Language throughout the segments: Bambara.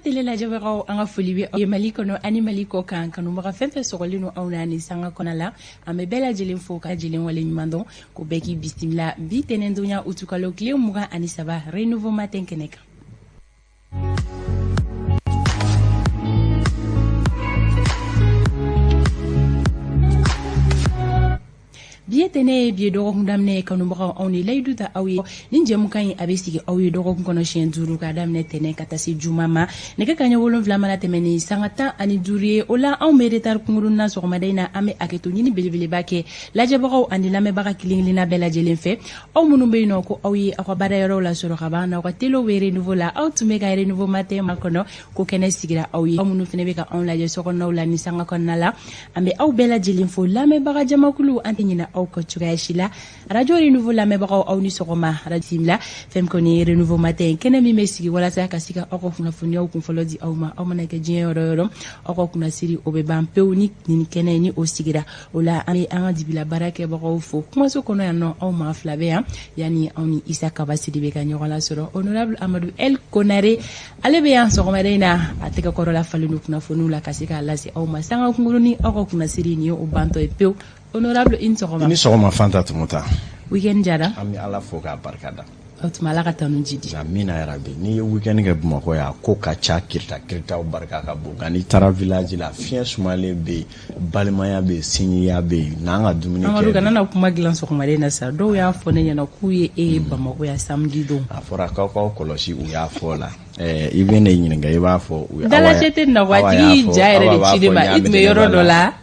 Tele lajɛbagaw, an ka foli bɛ aw ye Mali kɔnɔ ani Mali kɔ kan. Kanubaga fɛn fɛn sɔgɔlen don anw na nin sanga kɔnɔ la, an bɛ bɛɛ lajɛlen fo ka lajɛlen wale ɲuman dɔn, ko bɛɛ k'i bisimila bi tɛnɛndonya utukalo tile 23, Renouveau Matin kɛnɛ kan. Bi ye tɛnɛ ye, bi ye dɔgɔkun daminɛ ye. Kanubagaw, anw ni layidu ta aw ye, nin jɛmukan in a bɛ sigi aw ye dɔgɔkun kɔnɔ siɲɛ 5, k'a daminɛ tɛnɛ ka taa se juma ma, nɛgɛ kaɲɛ 7 mana tɛmɛ ni sanga 15 ye. O la, anw bɛ retard kunkurunnin na sɔgɔmada in na. An bɛ hakɛto ɲini belebeleba kɛ lajɛbagaw ani lamɛnbaga kelen kelenna bɛɛ lajɛlen fɛ. Aw minnu bɛ yen nɔ ko aw ye aw ka baara yɔrɔw lasɔrɔ ka ban, n'aw ka telew bɛ Renouveau la, aw tun bɛ ka Renouveau Matin makɔnɔ, ko kɛnɛ sigira aw ye. Aw minnu fana bɛ ka anw lajɛ sokɔnɔnaw la ni sanga kɔnɔna la, an bɛ aw bɛɛ lajɛlen fo. Lamɛnbaga jamakulu, an tɛ ɲinɛ aw kɔ cogoya si la. Radio Renouveau lamɛnbagaw, aw ni sɔgɔma. Radio la fɛn kɔni ye Renouveau Matin, kɛnɛ min bɛ sigi walasa ka se ka aw ka kunnafoniyaw kunfɔlɔ di aw ma. Aw mana kɛ diɲɛ yɔrɔ yɔrɔ, aw ka kunnasiri o bɛ ban pewu ni nin kɛnɛ ni o sigira. O la, an bɛ an ka dibila baarakɛbagaw fo. Kumaso kɔnɔ yan nɔ, aw maa fila bɛ yan yanni anw ni Isa Kaba Sidibe ka ɲɔgɔn lasɔrɔ. Honorable Amadu El Konare, ale bɛ yan sɔgɔmada in na, a tɛgɛ kɔrɔla falen don kunnafoniw la ka se k'a lase aw ma sanga kunkurunin. Aw ka kunnasiri nin ye o bantɔ ye pewu. Honorable, i ni sɔgɔma. I ni sɔgɔma, Fanta Tumuta. Weekend jara. An bɛ Ala fo k'a barika da. O tuma, Ala ka tanu jidi. Amina yarabi. N'i ye weekend kɛ Bamakɔ yan, a ko ka ca, kirita kiritaw barika ka bon, nka n'i taara village la, fiɲɛ sumalen bɛ yen, balimaya bɛ yen, sinjiya bɛ yen, n'an ka dumuni kɛ. Amadu, kana na kuma dilan sɔgɔmada in na sa. Dɔw y'a fɔ ne ɲɛna k'u ye e ye Bamakɔ yan samedi don. A fɔra k'aw k'aw kɔlɔsi, u y'a fɔ la. I bɛ ne ɲininka, i b'a fɔ. Dalajɛ tɛ na wa, tigi y'i ja yɛrɛ de ci ne ma. I tun bɛ yɔrɔ dɔ la,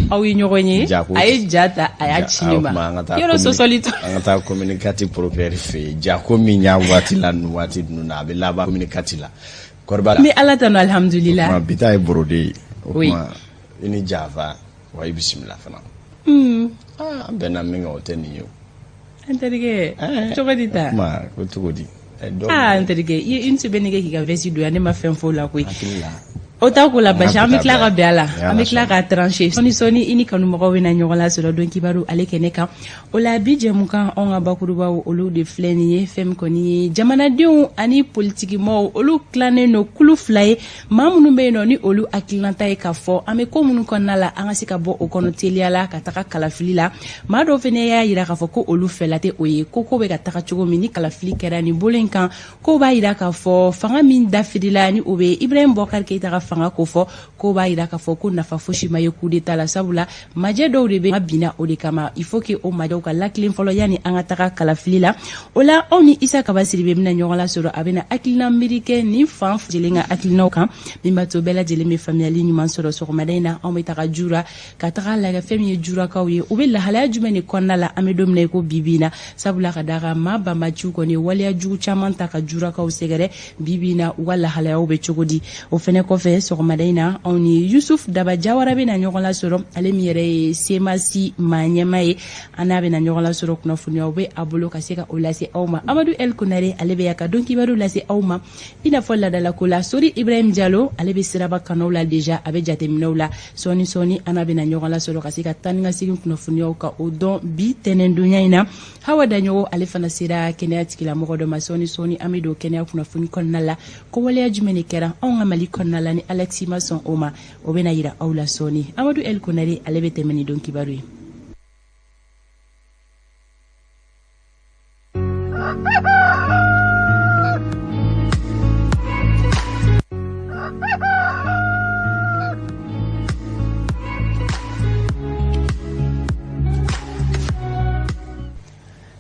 aw ye ɲɔgɔn ye, a ye ja ta, a y'a ci ne ma. Yɔrɔ sɔsɔli to. An ka taa commune 4 procureur fɛ yen. Ja ko min y'a waati la, nin waati ninnu na, a bɛ laban commune 4 la. Kɔrɔba. N bɛ Ala tanu, alihamudulila. Bi ta ye borode ye. O tuma, i ni jafa wa, i bisimila fana. An bɛnna min kan, o tɛ nin ye o. An terikɛ, cogo di ta? Kuma ko cogo di? Aa, n terikɛ, i ye une semaine kɛ k'i ka veste don yan, ne ma fɛn fɔ o la koyi. O t'a ko la basi, an bɛ tila ka bɛn a la, an bɛ tila ka trancher sɔɔni sɔɔni. I ni kanumɔgɔw bɛna ɲɔgɔn lasɔrɔ don kibaru ale kɛnɛ kan. O la, bi jɛmukan, anw ka bakurubaw olu de filɛ nin ye. Fɛn min kɔni ye jamanadenw ani politikimɔgɔw, olu tilannen don kulu fila ye. Maa minnu bɛ yen nɔ ni olu hakilinata ye k'a fɔ an bɛ ko minnu kɔnɔna la, an ka se ka bɔ o kɔnɔ teliya la ka taga kalafili la, maa dɔw fana y'a jira k'a fɔ ko olu fɛla tɛ o ye, ko ko bɛ ka taga cogo min, ni kalafili kɛra nin bolo in kan, ko b'a jira k'a fɔ fanga min dafirila ni o bɛ Ibrahim Boubacar Keita ka fanga ko fɔ, ko b'a jira k'a fɔ ko nafa fosi ma ye coup d'état la, sabula majɛ dɔw de bɛ binna. O de kama, il faut que o majɛw ka latilen fɔlɔ yanni an ka taga kalafili la. O la, anw ni Isa Kaba Sidibe bɛna ɲɔgɔn lasɔrɔ. A bɛna hakilina miiri kɛ nin fan lajɛlen ka hakilinaw kan, min b'a to bɛɛ lajɛlen bɛ faamuyali ɲuman sɔrɔ. Sɔgɔmada in na, anw bɛ taga Jura ka taga lajɛ fɛn min ye jurakaw ye, u bɛ lahalaya jumɛn de kɔnɔna la an bɛ don min na i ko bi bi in na, sabula ka d'a kan maa banbaciw kɔni ye waleya jugu caman ta ka jurakaw sɛgɛrɛ. Bi bi in na, u ka lahalayaw bɛ cogo di? O fɛnɛ kɔfɛ, sɔgɔmada in na, anw ni Yusuf Daba Jawara bɛna ɲɔgɔn lasɔrɔ, ale min yɛrɛ ye CMAS maa ɲɛmaa ye. An n'a bɛna ɲɔgɔn lasɔrɔ, kunnafoniyaw bɛ a bolo ka se ka o lase aw ma. Amadu El Konare, ale bɛ yan ka don kibaru lase aw ma i n'a fɔ laadalako la. Sori Ibrahim Jalo, ale bɛ siraba kanaw la déjà, a bɛ jateminɛw la. Sɔɔni sɔɔni, an n'a bɛna ɲɔgɔn lasɔrɔ ka se ka taa ni ka segin kunnafoniyaw ka o dɔn bi tɛnɛndonya in na. Hawa Daɲɔgɔ, ale fana sera kɛnɛya tigilamɔgɔ dɔ ma. Sɔɔni sɔɔni, an bɛ don kɛnɛya kunnafoni kɔnɔna la, ko waleya jumɛn de kɛra anw ka Mali kɔnɔna la ni Alexis ma sɔn o ma, o bɛna yira aw la sɔɔni. Amadu El Konare, ale bɛ tɛmɛ ni don kibaru ye.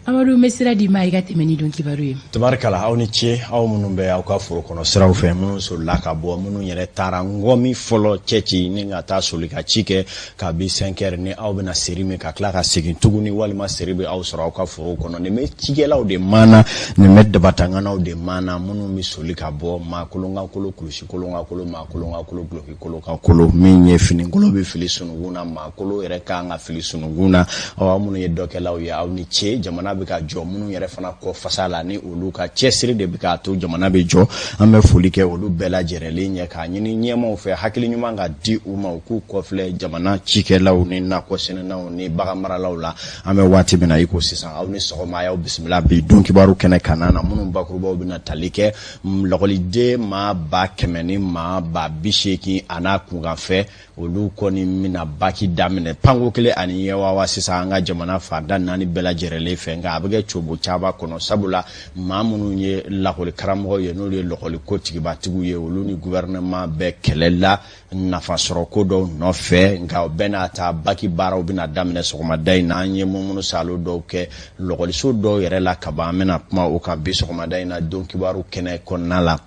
Amadu, n bɛ sira d'i ma i ka tɛmɛ ni don kibaru ye. Tabarikala, aw ni ce, aw minnu bɛ aw ka foro kɔnɔ siraw fɛ, minnu solila ka bɔ, minnu yɛrɛ taara ngɔmi fɔlɔ cɛci ni ka taa soli ka ci kɛ kabi 5 heures, ni aw bɛna seri min ka tila ka segin tuguni, walima seri bɛ aw sɔrɔ aw ka foro kɔnɔ. Nin bɛ cikɛlaw de maana, nin bɛ dabatanganaw de maana, minnu bɛ soli ka bɔ, maa kolon ka kolo, kulusi kolon ka kolo, maa kolon ka kolo, duloki kolon ka kolo, min ye finikolon bɛ fili sununkun na, maa kolo yɛrɛ kan ka fili sununkun na. Aw minnu ye dɔkɛlaw ye, aw ni ce. Jamana bɛ ka jɔ, minnu yɛrɛ fana kɔ fasa la ni olu ka cɛsiri de bɛ k'a to jamana bɛ jɔ, an bɛ foli kɛ olu bɛɛ lajɛrɛlen ye, k'a ɲini ɲɛmaaw fɛ hakili ɲuman ka di u ma, u k'u kɔfilɛ jamana cikɛlaw ni nakɔ sɛnɛnaw ni baganmaralaw la an bɛ waati min na i ko sisan. Aw ni sɔgɔma, y'aw bisimila bi don kibaru kɛnɛ kan na minnu bakurubaw bɛna tali kɛ lɔkɔliden maa 100 000 ni maa 80 000 a n'a kunkanfɛ, olu kɔni bɛna baki daminɛ panko kelen ani ɲɛwawa sisan an ka jamana fanda naani bɛɛ lajɛrɛlen fɛ. Nka a bɛ kɛ cobo caba kɔnɔ, sabula maa minnu ye lakɔli karamɔgɔw ye, n'olu ye lɔkɔli ko tigibatigiw ye, olu ni gouvernement bɛ kɛlɛ la nafa sɔrɔ ko dɔw nɔfɛ. Nka o bɛɛ n'a ta, baki baaraw bɛna daminɛ sɔgɔmada in na. An ye munumunu salo dɔw kɛ lɔkɔliso dɔw yɛrɛ la kaban, an bɛna kuma o kan bi sɔgɔmada in na don kibaru kɛnɛ kɔnɔna la.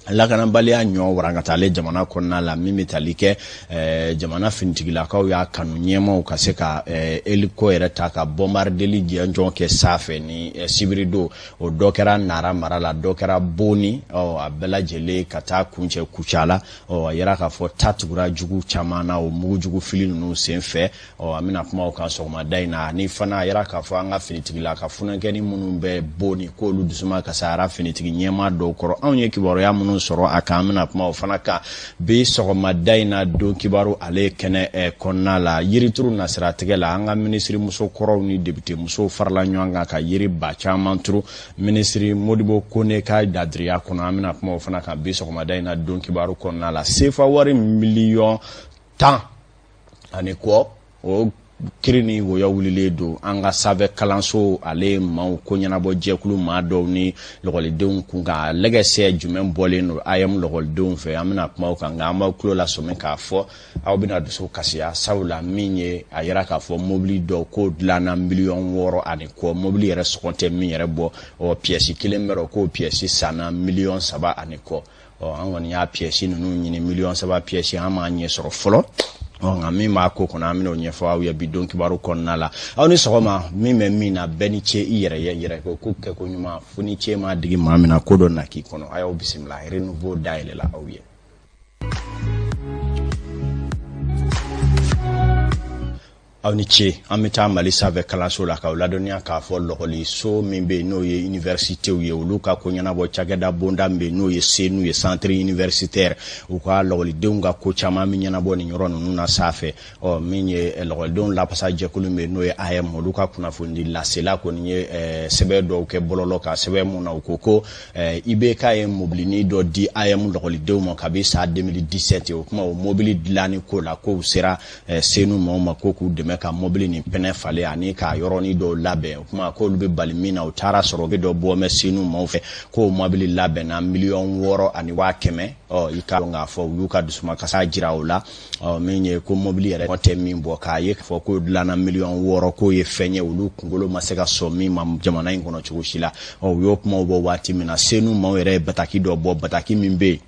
Lakanabaliya ɲɔ warankatalen jamana kɔnɔna la, min bɛ tali kɛ jamana finitigilakaw y'a kanu ɲɛmaw ka se ka hélico yɛrɛ ta ka bombardeli jɔnjɔn kɛ sanfɛ ni sibiridon, o dɔ kɛra Nara mara la, dɔ kɛra Boni, a bɛɛ lajɛlen ka taa kuncɛ Kucala. A yira k'a fɔ ta tugura jugu caman na o mugujugu fili ninnu sen fɛ. An bɛna kuma o kan sɔgɔmada in na. Ani fana, a yira k'a fɔ an ka finitigila ka funankɛni minnu bɛ Boni, k'olu dusuma kasayara finitigi ɲɛmaa dɔw kɔrɔ. Anw ye kibaruya minnu sɔrɔ a kan, an bɛna kuma o fana kan bi sɔgɔmada in na don kibaru ale kɛnɛ kɔnɔna la. Yirituru nasiratigɛ la, an ka minisiri muso kɔrɔw ni député musow farala ɲɔgɔn kan ka yiri ba caman turu minisiri Modibo Kone ka dadiriya kɔnɔ. An bɛna kuma o fana kan bi sɔgɔmada in na don kibaru kɔnɔna la. Sefa wari miliyɔn 10 ani kɔ, o kiri ni wɔyɔ wulilen don an ka sanfɛ kalanso ale maaw ko ɲɛnabɔ jɛkulu maa dɔw ni lɔgɔlidenw kun kan. Lɛgɛsɛ jumɛn bɔlen don AEEM lɔgɔlidenw fɛ? An bɛna kuma o kan. Nka an b'aw tulo lasɔmi k'a fɔ aw bɛna dusu kasiya, sabula min ye a yira k'a fɔ mobili dɔw k'o dilanna miliyɔn 6 ani kɔ, mobili yɛrɛ sɔngɔ tɛ min yɛrɛ bɔ, ɔ pièce kelen bɛ k'o pièce sanna miliyɔn 3 ani kɔ. Ɔ an kɔni y'a pièce ninnu ɲini, miliyɔn 3 pièce, an m'a ɲɛ sɔrɔ fɔlɔ. Ɔ nka min b'a ko kɔnɔ, an bɛn'o ɲɛfɔ aw ye bi don kibaru kɔnɔna la. Aw ni sɔgɔma. Min bɛ min na, bɛɛ ni ce i yɛrɛ ye yɛrɛ ko ko kɛ ko ɲuman, fo ni ce ma digi maa min na, ko dɔ na k'i kɔnɔ. A y'aw bisimila, Renouveau dayɛlɛla aw ye. Aw ni ce. An bɛ taa Mali sanfɛ kalanso la k'aw ladɔnniya k'a fɔ lɔgɔliso min bɛ yen, n'o ye universitéw ye, olu ka ko ɲɛnabɔ cakɛda bonda min bɛ yen, n'o ye CENOU ye, centre universitaire, u ka lɔgɔlidenw ka ko caman bɛ ɲɛnabɔ nin yɔrɔ ninnu na sanfɛ. Ɔ min ye lɔgɔlidenw lafasa jɛkulu min bɛ yen, n'o ye AEEM, olu ka kunnafonidi lasela kɔni ye sɛbɛn dɔw kɛ bɔlɔlɔ kan, sɛbɛn mun na u ko ko IBK ye mobilinin dɔ di AEEM lɔgɔlidenw ma kabi san 2017. O kuma, o mobili dilanni ko la, k'o sera CENOU maaw ma ko k'u dɛmɛ ka mobili nin pneu falen ani k'a yɔrɔnin dɔw labɛn. O kuma, k'olu bɛ bali min na, u taara sɔrɔ bɛ dɔ bɔ mɛ CENOU maaw fɛ k'o mobili labɛnna miliyɔn 6 ni 100 000. Ɔ i ka dɔn k'a fɔ u y'u ka dusumakasa jira o la. Ɔ min ye ko mobili yɛrɛ tɛ min bɔ, k'a ye k'a fɔ k'o dilanna miliyɔn 6, k'o ye fɛn ye olu kunkolo ma se ka sɔn min ma jamana in kɔnɔ cogo si la. Ɔ u y'o kumaw bɔ waati min na, CENOU maaw yɛrɛ ye bataki dɔ bɔ, bataki min bɛ yen,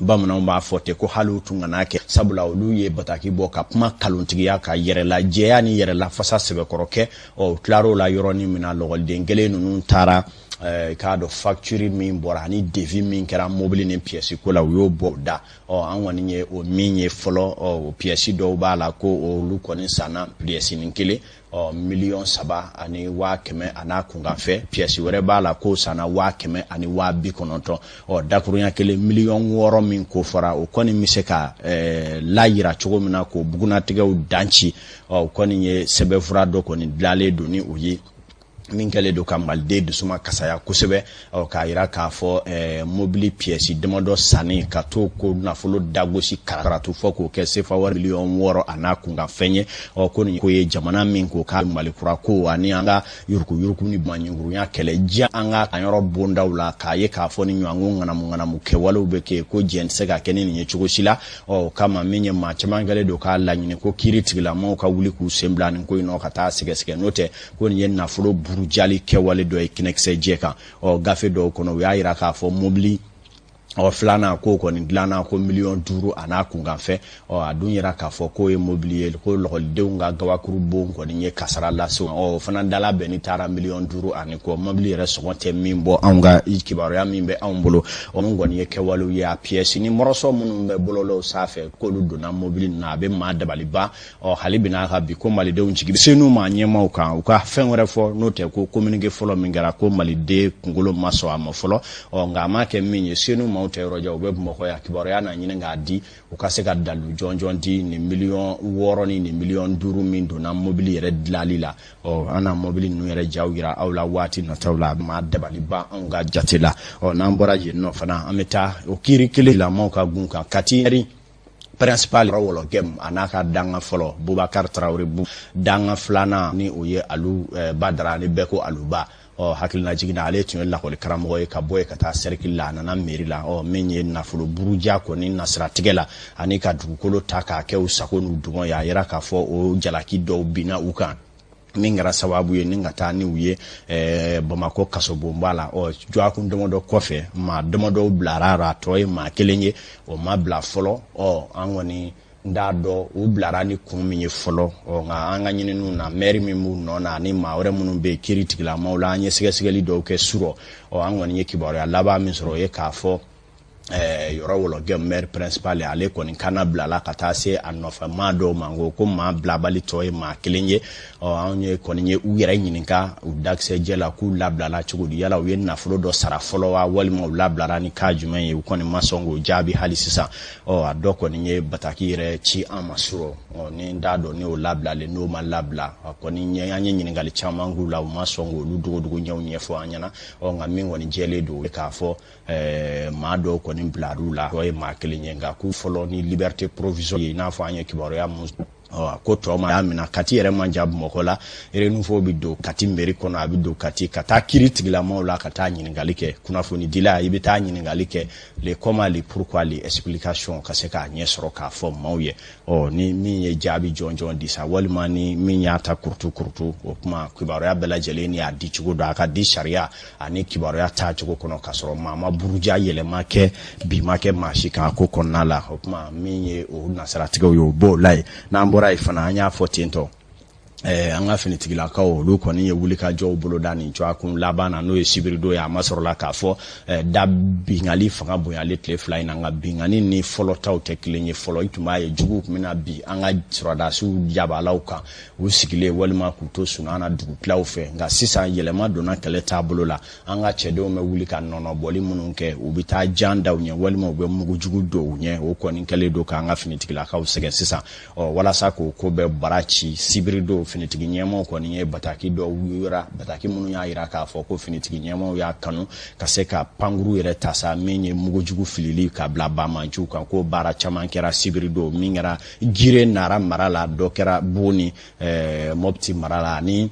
bamananw b'a fɔ ten ko hali u tun kana kɛ, sabula olu ye bataki bɔ ka kuma kalontigiya ka yɛrɛlajɛya ni yɛrɛlafasa sɛbɛkɔrɔ kɛ. Ɔ u tilar'o la yɔrɔnin min na, lɔgɔliden kelen ninnu taara k'a dɔn facture min bɔra ani devis min kɛra mobili ni pièce ko la, u y'o bɔ da. Ɔ an kɔni ye o min ye fɔlɔ, ɔ o pièce dɔw b'a la ko olu kɔni sanna pièce nin kelen, ɔ 3 100 000 a n'a kunkanfɛ. Pièce wɛrɛ b'a la k'o sanna 190 000. Ɔ dakurunya kelen, miliyɔn 6 min ko fɔra, o kɔni bɛ se ka layira cogo min na k'o bugunnatigɛw danci. Ɔ o kɔni ye sɛbɛnfura dɔ kɔni dilanlen don ni o ye min kɛlen don ka maliden dusuma kasaya kosɛbɛ. Ɔ k'a yira k'a fɔ mobili pièce damadɔ sanni ka to ko nafolo dagosi karatu fɔ k'o kɛ sefa wari miliyɔn 6 a n'a kunkanfɛn ye. Ɔ ko nin ko ye jamana min ko k'a Mali kura ko ani an ka yurukuyuruku ni maɲugurunya kɛlɛ diya an ka yɔrɔ bondaw la, k'a ye k'a fɔ ni ɲɔgɔn ko ŋanamu ŋanamu kɛwalew bɛ kɛ, ko jɛn tɛ se ka kɛ ni nin ye cogo si la. Ɔ o kama, min ye maa caman kɛlen don k'a laɲini ko kiiri tigilamɔgɔw ka wuli k'u sen bila nin ko in nɔ ka taa sɛgɛsɛgɛ, n'o tɛ ko nin ye nafolo burujali kɛwale dɔ ye kɛnɛkisɛ jɛ kan. Ɔ gafe dɔw kɔnɔ, u y'a yira k'a fɔ mobili Ɔ, filanan k'o kɔni dilanna ko miliyɔn 5 a n'a kunkanfɛn. Ɔ, a dun yira k'a fɔ k'o ye mobili ye ko lɔgɔlidenw ka gabakuru bon kɔni ye kasara lase. Ɔ, o fana dala bɛn ni taara miliyɔn 5 ani kɔ, mobili yɛrɛ sɔngɔ tɛ min bɔ. Anw ka kibaruya min bɛ anw bolo, o min kɔni ye kɛwalew ye, a pièce ni mɔrɔsɔ minnu bɛ bɔlɔlɔw sanfɛ k'olu donna mobili ninnu na, a bɛ maa dabali ban. Ɔ, hali bi n'a ka bi ko malidenw jigi bɛ se maa ɲɛmaw kan, u ka fɛn wɛrɛ fɔ n'o tɛ ko communiqué fɔlɔ min kɛra ko maliden kunkolo ma sɔn a ma fɔlɔ. Ɔ, nka a ma kɛ min ye, senu maaw tɛ yɔrɔ jan, u bɛ Bamakɔ yan. Kibaruya na ɲini k'a di u ka se ka dalu jɔnjɔn di nin miliyɔn 6 ni nin miliyɔn 5 min donna mobili yɛrɛ dilali la. Ɔ, an na mobili ninnu yɛrɛ jaw yira aw la waati nataw la, a ma dabali ban anw ka jate la. Ɔ, n'an bɔra yen nɔ fana, an bɛ taa o kiiri kelen lamɔw ka gun kan, Kati principal Wɔlɔgɛm a n'a ka danga fɔlɔ Bubakari Tarawele, bu danga filanan ni o ye Alu Badara ni bɛɛ ko Aluba. Ɔ, hakilina jiginna, ale tun ye lakɔli karamɔgɔ ye ka bɔ yen ka taa cercle la, a nana mairie la. Ɔ, min ye nafolo buruja kɔni nasiratigɛ la ani ka dugukolo ta k'a kɛ u sago n'u dungɔ ye, a yira k'a fɔ o jalaki dɔw binna u kan, min kɛra sababu ye ni ka taa ni u ye Bamakɔ kasobonba la. Ɔ, dɔgɔkun damadɔ kɔfɛ, maa damadɔw bilara, a tɔ ye maa kelen ye, o ma bila fɔlɔ. Ɔ, an kɔni n t'a dɔn u bilara ni kun min ye fɔlɔ. Ɔ, nka an ka ɲininiw na, maire min b'u nɔ na ani maa wɛrɛ minnu bɛ yen kiiri tigilamaw la, an ye sɛgɛsɛgɛli dɔw kɛ surɔ. Ɔ, an kɔni ye kibaruya laban min sɔrɔ, o ye k'a fɔ yɔrɔ Wɔlɔgɛ maire principal, ale kɔni kana bilala ka taa se a nɔfɛ maa dɔw ma ko maa bilabali tɔ ye maa kelen ye. Ɔ, anw ye kɔni ye u yɛrɛ ɲininka u dakisɛjɛ la k'u labilala cogo di, yala u ye nafolo dɔ sara fɔlɔ wa, walima u labilara ni cas jumɛn ye? U kɔni ma sɔn k'o jaabi hali sisan. Ɔ, a dɔ kɔni ye bataki yɛrɛ ci an ma surɔ. Ɔ, ni n t'a dɔn ni o labilalen n'o ma labila. A kɔni an ye ɲininkali caman k'u la, u ma sɔn k'olu dogodogo ɲɛw ɲɛfɔ an ɲɛna. Ɔ, nka min kɔni jɛlen don, k'a fɔ maa dɔw kɔni bilar'u la, dɔ ye maa kelen ye, nka k'u fɔlɔ ni liberté provisoire ye, i n'a fɔ an ye kibaruya mun. Ɔ, ko tɔ ma y'a minɛ, Kati yɛrɛ man jan Bamakɔ la. Renouveau bɛ don Kati mairie kɔnɔ, a bɛ don Kati ka taa kiiri tigilamaw la ka taa ɲininkali kɛ. Kunnafonidila, i bɛ taa ɲininkali kɛ, le comment, le pourquoi, le explication, ka se k'a ɲɛ sɔrɔ k'a fɔ maaw ye. Ɔ, ni min ye jaabi jɔnjɔn di sa, walima ni min y'a ta kurutu kurutu, o kuma kibaruya bɛɛ lajɛlen ni y'a di cogo dɔn, a ka di sariya ani kibaruya taacogo kɔnɔ, k'a sɔrɔ maa ma buruja yɛlɛma kɛ bi ma kɛ maa si kan ko kɔnɔna la. O kuma min ye o nasiratigɛw ye, o b'o la yen. N'an bɔra yen fana, an y'a fɔ ten tɔ, an ka finitigilakaw, olu kɔni ye wulikajɔw boloda nin kun laban na, n'o ye sibiridon ye. A ma sɔrɔla k'a fɔ da bingali fanga bonyali tile 2 in na, nka bingani ni fɔlɔ taw tɛ kelen ye. Fɔlɔ, i tun b'a ye juguw tun bɛna bi an ka sɔrɔdasiw jabalaw kan u sigilen, walima k'u to sunɔgɔ na dugutilaw fɛ. Nka sisan, yɛlɛma donna kɛlɛ taabolo la. An ka cɛdenw bɛ wuli ka nɔnɔbɔli minnu kɛ, u bɛ taa jan da u ɲɛ, walima u bɛ mugujugu don u ɲɛ. O kɔni kɛlen don k'an ka finitigilakaw sɛgɛn sisan. Ɔ, walasa k'o ko bɛɛ bara ci, sibiri don finitigi ɲɛmaw kɔni ye bataki dɔw yira, bataki minnu y'a yira k'a fɔ ko finitigi ɲɛmaw y'a kanu ka se ka pankuru yɛrɛ ta sa, min ye mugujugu filili ka bila banbanciw kan, k'o baara caman kɛra sibiri don, min kɛra Gire Nara mara la, dɔ kɛra Boni Mɔpti mara la ani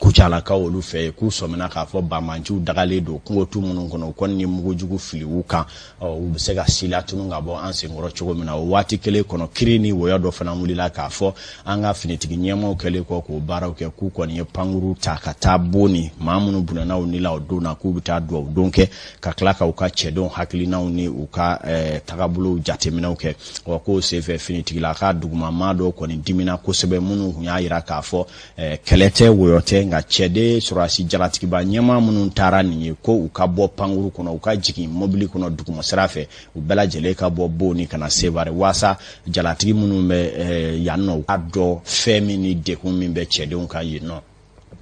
Kucalakaw olu fɛ yen, k'u sɔmina k'a fɔ banbanciw dagalen don kungotu minnu kɔnɔ, u kɔni ye mugujugu fili u kan, u bɛ se ka si latunu ka bɔ an senkɔrɔ cogo min na. O waati kelen kɔnɔ, kiri ni wɔyɔ dɔ fana wulila k'a fɔ an ka finitigi ɲɛmaw kɛlen kɔ k'o baaraw kɛ, k'u kɔni ye pankuru ta ka taa Boni, maa minnu bɔnɛna u ni la o don na, k'u bɛ taa dugawu don kɛ ka tila ka u ka cɛdenw hakilinaw ni u ka tagabolow jateminɛw kɛ. Ɔ, k'o senfɛ, finitigilaka duguma maa dɔw kɔni dimina kosɛbɛ, minnu tun y'a yira k'a fɔ kɛlɛ tɛ, wɔyɔ tɛ, nka cɛden sɔrɔdasi jalatigiba ɲɛmaa minnu taara nin ye, ko u ka bɔ pankuru kɔnɔ, u ka jigin mobili kɔnɔ duguma sira fɛ, u bɛɛ lajɛlen ka bɔ Boni ka na Sevare, waasa jalatigi minnu bɛ yan nɔ, u ka dɔn fɛn min ni degun min bɛ cɛdenw kan yen nɔ.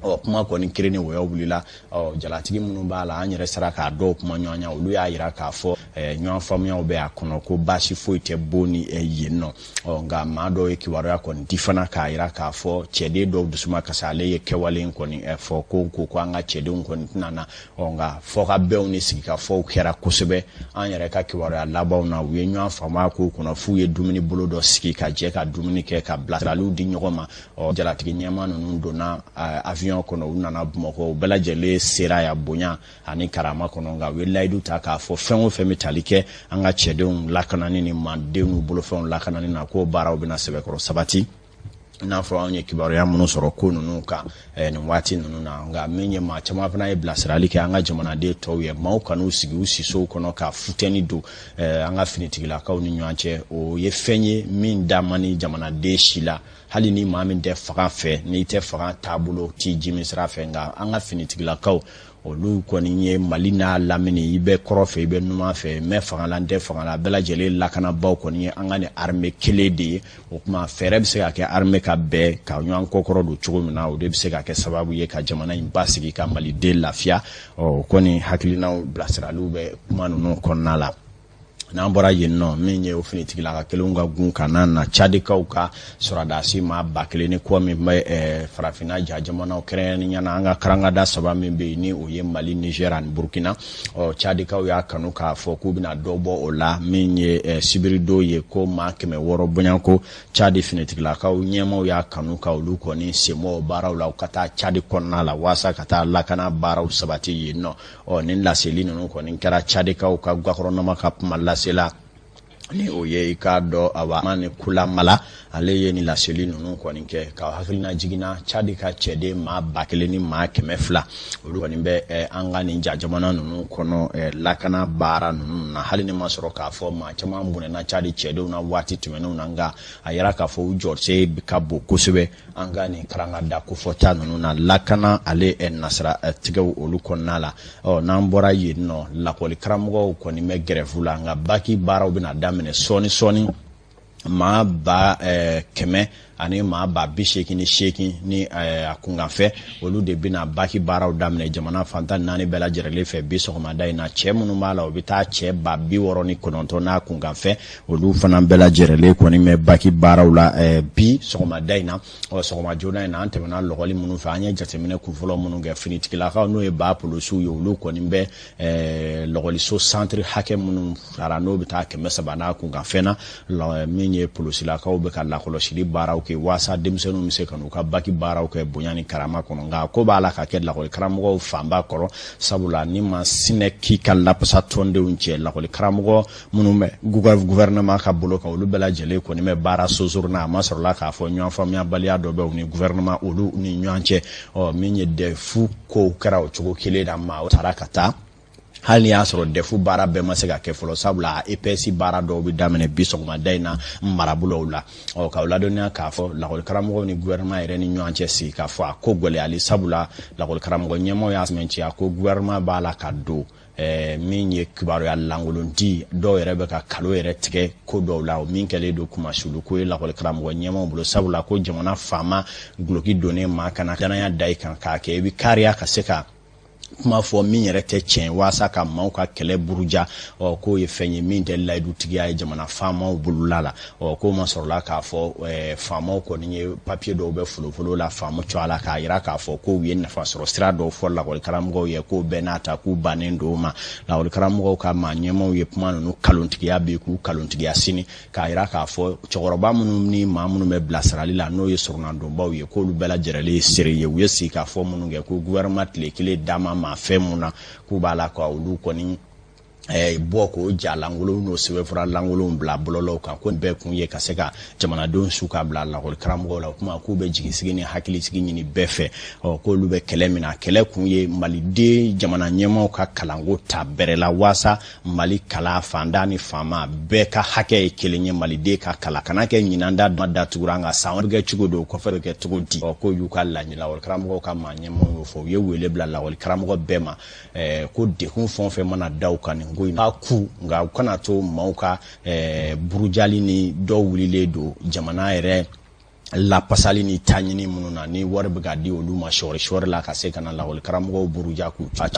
Ɔ, kuma kɔni kiri ni wɔyɔ wulila. Ɔ, jalatigi minnu b'a la, an yɛrɛ sera k'a dɔw kuma ɲɔgɔn ɲɛ, olu y'a yira k'a fɔ ɲɔgɔn faamuyaw bɛ a kɔnɔ, ko baasi foyi tɛ Boni yen nɔ. Ɔ, nka maa dɔw ye kibaruya kɔni di fana k'a yira k'a fɔ cɛden dɔw dusuma kasi, ale ye kɛwale in kɔni fɔ ko an ka cɛdenw kɔni tɛna na. Ɔ, nka fɔkabɛnw ni sigikafɔw kɛra kosɛbɛ. An yɛrɛ ka kibaruya labanw na, u ye ɲɔgɔn faamuya kow kɔnɔ, f'u ye dumuni bolo dɔ sigi ka jɛ ka dumuni kɛ, ka bilasiraliw di ɲɔgɔn ma. Ɔ, jalatigi ɲɛmaa ninnu donna avion kɔnɔ, u nana Bamakɔ, u bɛɛ lajɛlen sera yan bonya ani karama kɔnɔ. Nka u ye layidu ta k'a fɔ fɛn o fɛn bɛ tali kɛ an ka cɛdenw lakanani ni maadenw n'u bolofɛnw lakanani na, k'o baaraw bɛna sɛbɛkɔrɔ sabati. I n'a fɔ anw ye kibaruya minnu sɔrɔ ko ninnu kan nin waati ninnu na. Nka min ye, maa caman fana ye bilasirali kɛ an ka jamanaden tɔw ye, maaw kan'u sigi u sisow kɔnɔ ka futɛni don an ka finitigilakaw ni ɲɔgɔn cɛ. O ye fɛn ye min da man ni jamanaden si la, hali ni maa min tɛ fanga fɛ, n'i tɛ fanga taabolo t'i jimi sira fɛ. Nka an ka finitigilakaw, olu kɔni ye Mali n'a lamini, i bɛ kɔrɔ fɛ, i bɛ numan fɛ, n bɛ fanga la, n tɛ fanga la, bɛɛ lajɛlen lakanabaaw kɔni ye an ka nin armée kelen de ye. O tuma, fɛɛrɛ bɛ se ka kɛ armée ka bɛn ka ɲɔgɔn kɔkɔrɔ don cogo min na, o de bɛ se ka kɛ sababu ye ka jamana in basigi, ka maliden lafiya. Ɔ, o kɔni hakilinaw bilasiraliw bɛ kuma ninnu kɔnɔna la. N'an bɔra yen nɔ, min ye o finitigilaka kelenw ka gun ka na na Cadikaw ka sɔrɔdasi maa 1000 ni kɔ min bɛ farafinna ja jamanaw, kɛrɛnkɛrɛnnenya na an ka karankada saba min bɛ yen, ni o ye Mali, Niger ani Burukina. Ɔ, Cadikaw y'a kanu k'a fɔ k'u bɛna dɔ bɔ o la. Min ye sibiridon ye, ko maa 600 bɔɲɔgɔnko, Cadi finitigilakaw ɲɛmaw y'a kanu ka olu kɔni senbɔ baaraw la, u ka taa Cadi kɔnɔna la waasa ka taa lakana baaraw sabati yen nɔ. Ɔ, nin laseli ninnu kɔni kɛra Cadikaw ka gouvernement ka kuma lasela, ni o ye i k'a dɔn, awa, ni Kulamala, ale ye nin laseli ninnu kɔni kɛ ka hakilina jiginna. Cadi ka cɛden maa 1200, olu kɔni bɛ an ka nin ja jamana ninnu kɔnɔ lakana baara ninnu na. Hali ni ma sɔrɔ k'a fɔ maa caman bɔnɛna Cadi cɛdenw na waati tɛmɛnenw na, nka a yira k'a fɔ u jɔsen ka bon kosɛbɛ an ka nin karankada kofɔta ninnu na, lakana ale nasira tigɛw olu kɔnɔna la. Ɔ, n'an bɔra yen nɔ, lakɔli karamɔgɔw kɔni bɛ grève la, nka baki baaraw bɛna daminɛ sɔɔni sɔɔni. Maa 100 ani maa 880 ni a kunkanfɛ, olu de bɛna baki baaraw daminɛ jamana fantan naani bɛɛ lajɛlen fɛ bi sɔgɔmada in na. Cɛ minnu b'a la, o bɛ taa cɛ 69 n'a kunkanfɛ, olu fana bɛɛ lajɛlen kɔni bɛ baki baaraw la bi sɔgɔmada in na. Ɔ, sɔgɔma joona in na, an tɛmɛna lɔgɔli minnu fɛ, an ye jateminɛ kunfɔlɔ minnu kɛ, finitigilakaw, n'o ye ba polosiw ye, olu kɔni bɛ lɔgɔliso santiri hakɛ minnu sara, n'o bɛ taa 300 n'a kunkanfɛn na. Min ye polosilakaw bɛ ka lakɔlɔsili baaraw kɛ waasa denmisɛnninw bɛ se ka n'u ka baki baaraw kɛ bonya ni karama kɔnɔ. Nka ko b'a la ka kɛ lakɔli karamɔgɔw fanba kɔrɔ, sabula ni ma sinɛ k'i ka lapasa tɔndenw cɛ, lakɔli karamɔgɔ minnu bɛ gouvernement ka bolo kan, olu bɛɛ lajɛlen kɔni bɛ baara sosoro na. A ma sɔrɔla k'a fɔ ɲɔgɔn faamuyabaliya dɔ bɛ u ni gouvernement olu ni ɲɔgɔn cɛ. Ɔ, min ye DEF kow kɛra o cogo kelen na, maa taara ka taa, hali n'i y'a sɔrɔ DEF baara bɛɛ ma se ka kɛ fɔlɔ, sabula EPS baara dɔw bɛ daminɛ bi sɔgɔmada in na marabolow la. Ɔ, k'aw ladɔnniya k'a fɔ lakɔli karamɔgɔw ni gouvernement yɛrɛ ni ɲɔgɔn cɛ sigi k'a fɔ a ko gɛlɛyali, sabula lakɔli karamɔgɔ ɲɛmaaw y'a sɛmɛntiya ko gouvernement b'a la ka don min ye kibaruya lankolon di, dɔw yɛrɛ bɛ ka kalo yɛrɛ tigɛ ko dɔw la, o min kɛlen don kumasulu ko ye lakɔli karamɔgɔ ɲɛmaaw bolo, sabula ko jamana faama guloki donnen maa kana danaya da i kan k'a kɛ i bɛ kariya ka se ka kuma fɔ min yɛrɛ tɛ tiɲɛ waasa ka maaw ka kɛlɛ buruja. Ɔ, k'o ye fɛn ye min tɛ layidutigiya ye jamana faamaw bolola la. Ɔ, k'o ma sɔrɔla k'a fɔ faamaw kɔni ye papiye dɔw bɛ folofolo la faamu cogoya la, k'a yira k'a fɔ k'u ye nafa sɔrɔ sira dɔw fɔ lakɔli karamɔgɔw ye, k'o bɛɛ n'a ta k'u bannen don o ma. Lakɔli karamɔgɔw ka maa ɲɛmaaw ye kuma ninnu kalontigiya bi k'u kalontigiya sini, k'a yira k'a fɔ cɛkɔrɔba minnu ni maa minnu bɛ bilasirali la, n'o ye sɔrɔnadonbaw ye, k'olu bɛɛ lajɛlen ye seere ye u ye sigi k'a fɔ minnu kɛ, ko gouvernement tile kelen d'a ma maa fɛn mun na, k'u b'a la ka olu kɔni bɔ k'o ja lankolonw n'o sɛbɛnfura lankolonw bila bɔlɔlɔw kan, ko bɛɛ kun ye ka se ka jamanadenw su ka bila lakɔli karamɔgɔw la. O kuma, k'u bɛ jigisigi ni hakilisigi ɲini bɛɛ fɛ. Ɔ, k'olu bɛ kɛlɛ min na, kɛlɛ kun ye maliden jamana ɲɛmaaw ka kalanko ta bɛrɛ la, waasa Mali kala fanda ni faama bɛɛ ka hakɛ ye kelen ye, maliden ka kala kana kɛ ɲinan da datugura, nka san wɛrɛ kɛ cogo don, kɔfɛ bɛ kɛ cogo di? Ɔ, k'o y'u ka laɲini. Lakɔli karamɔgɔw ka maa ɲɛmaaw y'o fɔ. U ye wele bila lakɔli karamɔgɔ bɛɛ ma ko degun fɛn o fɛn mana da u kan nin ko in na, ku nka u kana to maaw ka burujali ni dɔw wulilen don jamana yɛrɛ lapasali ni taɲini minnu na, ni wari bɛ ka di olu ma sɔɔri sɔɔri la, ka se ka na lakɔli karamɔgɔw buruja k'u ca,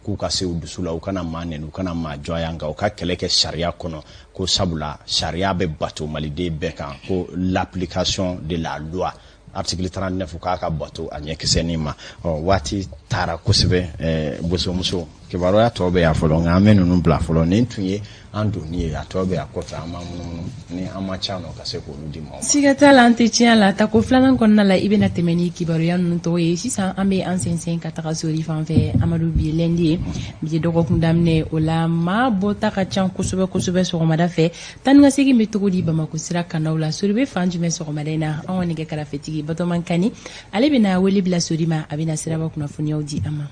k'u ka se u dusu la, u kana maa nɛni, u kana maa jɔya, nka u ka kɛlɛ kɛ sariya kɔnɔ, ko sabula sariya bɛ bato maliden bɛɛ kan, ko l'application de la loi, article 39, k'a ka bato a ɲɛkisɛnin ma. Ɔ, waati taara kosɛbɛ. Bosomuso, Kibaruya tɔ bɛ yan fɔlɔ, nka an bɛ ninnu bila fɔlɔ. Nin tun ye an donni ye, a tɔ bɛ yan kɔfɛ. An b'an munumunu ni an ma ca nɔ ka se k'olu di maaw ma. Siga t'a la, an tɛ tiɲɛ la. Tako filanan kɔnɔna la, i bɛna tɛmɛ ni kibaruya ninnu tɔgɔ ye. Sisan an bɛ an sɛnsɛn ka taga Sori fan fɛ. Amadu, bi ye lundi ye, bi ye dɔgɔkun daminɛ, o la maa bɔta ka ca kosɛbɛ kosɛbɛ sɔgɔmada fɛ. Taa ni ka segin bɛ cogo di Bamakɔ sira kandaw la? Sori bɛ fan jumɛn sɔgɔmada in na? An ka nɛgɛ karafetigi Batɔman Kani, ale bɛna wele bila Sori ma, a bɛna siraba kunnafoniyaw di an ma.